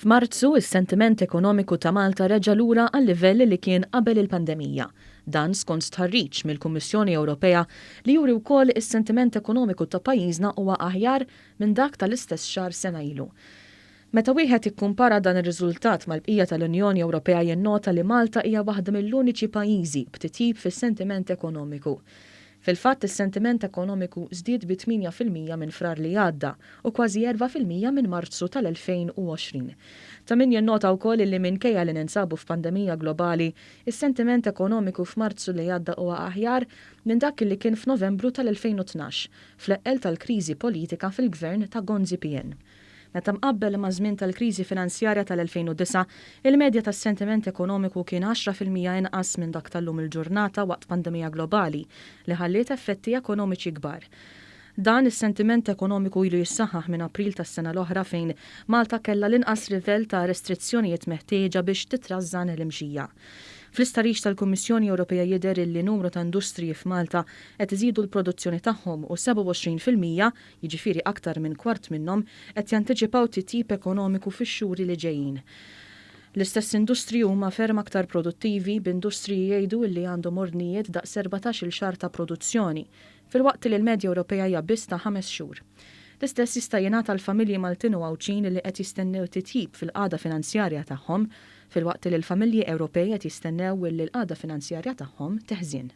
F'Marzu, is-sentiment ekonomiku ta' Malta reġa' lura għal-livell li kien qabel il-pandemija. Dan skont stħarriġ mill-Kummissjoni Ewropea li juri wkoll is-sentiment ekonomiku ta' pajjiżna huwa aħjar minn dak tal-istess xahar sena ilu. Meta wieħed jikkumpara dan ir-riżultat mal-bqija tal-Unjoni Ewropea jinnota li Malta hija waħda mill-uniċi pajjiżi b'titjib fis-sentiment ekonomiku. Fil-fatt, is-sentiment ekonomiku żdied bi 8% minn Frar li għadda u kważi 4% minn Marzu tal-2020. Ta' min jinnota wkoll illi minkejja li ninsabu f'pandemija globali, is-sentiment ekonomiku f'Marzu li għadda huwa aħjar minn dak illi kien f'Novembru tal-2012, fl-eqqel tal-kriżi politika fil-Gvern ta' Gonzi PN. Meta mqabbel maż-żmien tal-kriżi finanzjarja tal-2009, il-medja tas-sentiment ekonomiku kien 10% inqas minn dak tal-lum il-ġurnata waqt pandemija globali li ħalliet effetti ekonomiċi kbar. Dan is-sentiment ekonomiku ilu jissaħħaħ minn April tas-sena l-oħra fejn Malta kellha l-inqas livell ta' restrizzjonijiet meħtieġa biex titrażżan l-imxija. Fl-istħarriġ tal-Kummissjoni Ewropea jidher illi numru ta' industriji f'Malta qed iżidu l-produzzjoni tagħhom u 27%, jiġifieri aktar minn kwart minnhom, qed jantiċipaw titjib ekonomiku fix-xhur li ġejjin. L-istess industriji huma ferm aktar produttivi, b'industriji jgħidu illi għandhom ordnijiet daqs 14-il xahar ta' produzzjoni, filwaqt li l-medja Ewropea hija biss ta' ħames xhur. L-istess jista' jingħad għall-familji Maltin u Għawdxin li qed jistennew titjib fil-qagħda finanzjarja tagħhom, filwaqt li l-familji Ewropej qed jistennew illi l-qagħda finanzjarja tagħhom teħżien.